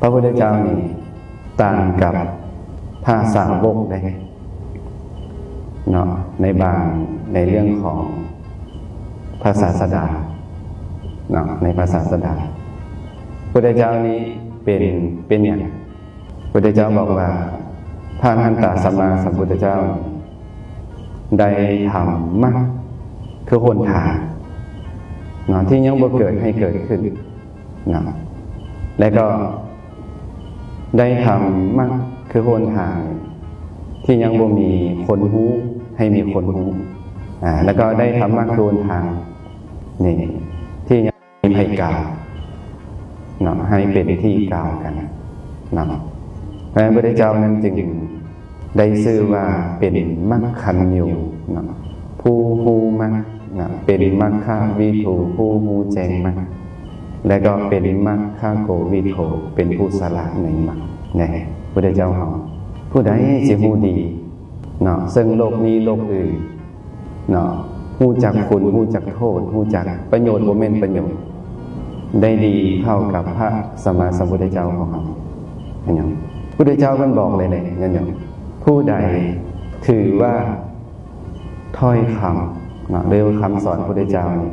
ພະພຸດທະເຈົ້ານີ້ຕ່າງກັບພະສາວົກເດ້ເນາະ ໃນບາງ ໃນເລື່ອງຂອງພະສາສະດາເນາະ ໃນພະສາສະດາ ພຸດທະເຈົ້ານີ້ເປັນ ເປັນຫຍັງ? ພຸດທະເຈົ້າບອກວ່າ ພະອະລະຫັນຕະສຳມາສຳພຸດທະເຈົ້າ ໄດ້ທຳມັກຄືຫົນທາງເນາະ ທີ່ຍັງບໍ່ເກີດໃຫ້ເກີດຂຶ້ນເນາະ ແລະກໍໄດ້ທຳມັກຄືຫົນທາງທີ່ຍັງບໍ່ມີຄົນຮູ້ໃຫ້ມີຄົນຮູ້ ອາ ແລະກໍໄດ້ທຳມັກຄືຫົນທາງນີ້ທີ່ຍັງ ໃຫ້ກ່າວເນາະ ໃຫ້ເປັນທີ່ກ່າວກັນເນາະ. ພະນາງພຸດທະເຈົ້ານັ້ນຈຶ່ງໄດ້ຊື່ວ່າເປັນມັກຂັນຍູເນາະ ຜູ້ຮູ້ມັກເນາະ ເປັນມັກຂະວິທູ ຜູ້ຮູ້ແຈ້ງມັກ ແລະກໍເປັນມັກຂະໂກວິທູ ເປັນຜູ້ສະຫຼາດໃນມັກແດ່. ພຸດທະເຈົ້າເຮົາ ຜູ້ໃດຊິຮູ້ດີເນາະ ເຊິ່ງໂລກນີ້ໂລກອື່ນ ເນາະ ຮູ້ຈັກຄຸນ ຮູ້ຈັກໂທດ ຮູ້ຈັກປະໂຫຍດ ບໍ່ແມ່ນປະໂຫຍດ ໄດ້ດີເທົ່າກັບພະສຳມາສຳພຸດທະເຈົ້າຂອງເຮົາ. ອັນຫຍັງ? ພຸດທະເຈົ້າເພິ່ນບອກເລີຍເດ້ ຍາດໂຍມ ຜູ້ໃດຖືວ່າຖ້ອຍຄຳເນາະ ຫຼືຄຳສອນພຸດທະເຈົ້ານີ້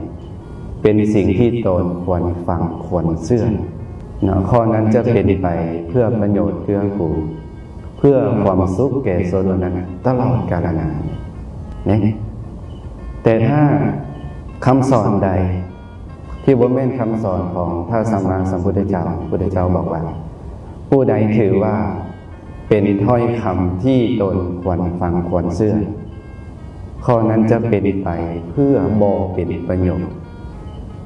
ເປັນສິ່ງທີ່ຕົນຄວນຟັງຄວນເຊື່ອເນາະ ຂໍ້ນັ້ນຈະເປັນໄປເພື່ອປະໂຫຍດເກື້ອກູນ ເພື່ອຄວາມສຸກແກ່ຊົນເຫຼົ່ານັ້ນຕະຫຼອດກາລະນານ. ແຕ່ຖ້າຄຳສອນໃດທີ່ບໍ່ແມ່ນຄຳສອນຂອງພະສຳມາສຳພຸດທະເຈົ້າ, ພຸດທະເຈົ້າບອກວ່າ, ຜູ້ໃດຖືວ່າເປັນຖ້ອຍຄຳທີ່ຕົນຄວນຟັງຄວນເຊື່ອ, ຂໍ້ນັ້ນຈະເປັນໄປເພື່ອບໍ່ເປັນປະໂຫຍດ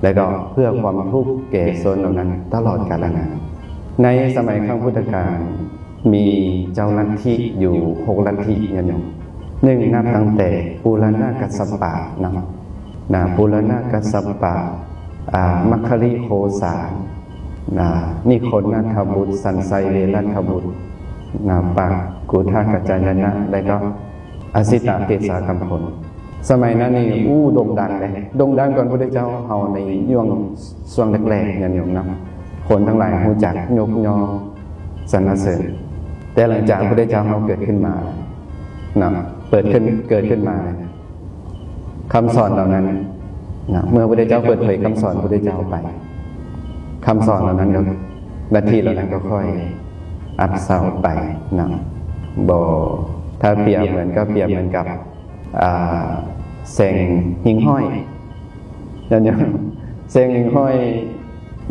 ແລະກໍເພື່ອຄວາມທຸກແກ່ຊົນເຫຼົ່ານັ້ນຕະຫຼອດກາລະນານ. ໃນສະໄໝຄັ້ງພຸດທະການ ມີເຈົ້າລັດທິຢູ່ຫົກລັດທິ ຍາດໂຍມ. ໜຶ່ງ ນັບຕັ້ງແຕ່ປຸລະນະກັດສະປະເນາະ, ນະ ປຸລະນະກັດສະປະ, ອາ, ມັກຄະລິໂຄສາ, ນະ ນິຄົນນະທະບຸດ, ສັນໄຊເວລັດທະບຸດ, ນະ ປາກຸທະກັດຈາຍະນະ ແລະກໍ ອະສິຕະເຕສາກຳພົນ. ສະໄໝນັ້ນນີ້ ອູ້ ໂດ່ງດັງເດ້, ໂດ່ງດັງກ່ອນພຸດທະເຈົ້າເຮົາໃນຊ່ວງ ຊ່ວງແລກໆ ຍາດໂຍມເນາະ. ຄົນທັງຫຼາຍຮູ້ຈັກ ຍົກຍໍ ສັນລະເສີນ. ແຕ່ຫຼັງຈາກພຸດທະເຈົ້າເຮົາເກີດຂຶ້ນມາເນາະ, ເປີດຂຶ້ນ ເກີດຂຶ້ນມາ ຄຳສອນເຫຼົ່ານັ້ນເນາະ, ເມື່ອພຸດທະເຈົ້າເປີດເຜີຍຄຳສອນພຸດທະເຈົ້າໄປ, ຄຳສອນເຫຼົ່ານັ້ນກໍ ລັດທິເຫຼົ່ານັ້ນກໍຄ່ອຍອັບເຊົາໄປເນາະ. ບໍ່ ຖ້າປຽບເໝືອນ ກໍປຽບເໝືອນກັບ ອາ ແສງຫິ້ງຫ້ອຍ ແມ່ນຢູ່ ແສງຫິ້ງຫ້ອຍ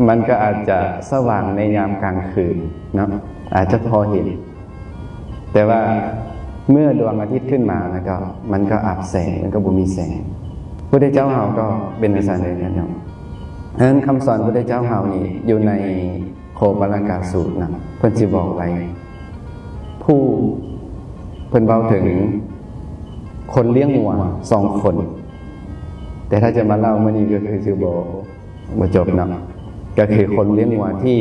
ມັນກໍອາດຈະສະຫວ່າງໃນຍາມກາງຄືນເນາະ, ອາດຈະພໍເຫັນ, ແຕ່ວ່າເມື່ອດວງອາທິດຂຶ້ນມາ ແລ້ວກໍມັນກໍອັບແສງ, ມັນກໍບໍ່ມີແສງ. ພຸດທະເຈົ້າເຮົາກໍເປັນຈັ່ງຊັ້ນເດ້ ຍາດໂຍມ. ເພາະນັ້ນ ຄຳສອນພຸດທະເຈົ້າເຮົານີ້ ຢູ່ໃນ ໂຄປະລະກະສູດນະ ເພິ່ນຊິບອກໄວ້ ຜູ້ ເພິ່ນເວົ້າເຖິງຄົນລ້ຽງງົວສອງຄົນ, ແຕ່ຖ້າຈະມາເລົ່າມື້ນີ້ກໍຄືຊິບໍ່ ບໍ່ຈົບເນາະ, ກໍຄືຄົນລ້ຽງງົວທີ່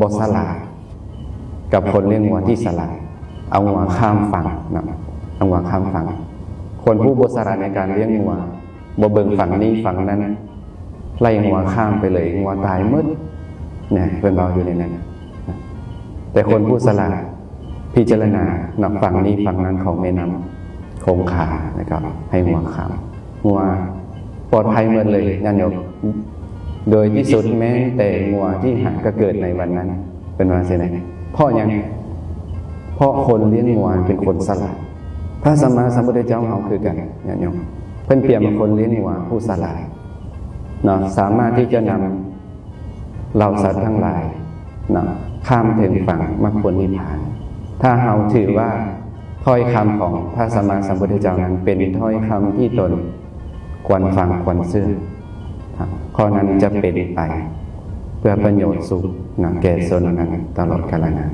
ບໍ່ສະຫຼາດ ກັບຄົນລ້ຽງງົວທີ່ສະຫຼາດ ເອົາງົວຂ້າມຝັ່ງເນາະ, ເອົາງົວຂ້າມຝັ່ງ. ຄົນຜູ້ບໍ່ສະຫຼາດໃນການລ້ຽງງົວ ບໍ່ເບິ່ງຝັ່ງນີ້ຝັ່ງນັ້ນ ໄລ່ງົວຂ້າມໄປເລີຍ ງົວຕາຍໝົດນະ, ເພິ່ນເວົ້າຢູ່ໃນນັ້ນ. ແຕ່ຄົນຜູ້ສະຫຼາດພິຈາລະນາເນາະ ຝັ່ງນີ້ຝັ່ງນັ້ນຂອງແມ່ນ້ຳຄົງຄາ ແລ້ວກໍໃຫ້ງົວຂ້າມ, ງົວປອດໄພໝົດເລີຍ ຍາດໂຍມ. ໂດຍທີ່ສຸດແມ່ນແຕ່ງົວທີ່ຫາກໍເກີດໃນວັນນັ້ນ ເພິ່ນວ່າຊີ້ນະ. ເພາະຫຍັງ? ເພາະຄົນລ້ຽງງົວເປັນຄົນສະຫຼາດ. ພະສຳມາສຳພຸດທະເຈົ້າເຮົາຄືກັນ ຍາດໂຍມ, ເພິ່ນປຽບເປັນຄົນລ້ຽງງົວຜູ້ສະຫຼາດເນາະ, ສາມາດທີ່ຈະນຳເຫຼົ່າສັດທັງຫຼາຍເນາະ ຂ້າມເຖິງຝັ່ງມັກຜົນນິບພານ. ຖ້າເຮົາຖືວ່າຖ້ອຍຄຳຂອງພະສຳມາສຳພຸດທະເຈົ້ານັ້ນ ເປັນຖ້ອຍຄຳທີ່ຕົນຄວນຟັງຄວນເຊື່ອ, ຂໍ້ນັ້ນຈະເປັນໄປເພື່ອປະໂຫຍດສຸກນະ ແກ່ຊົນເຫຼົ່ານັ້ນຕະຫຼອດກາລະນານ.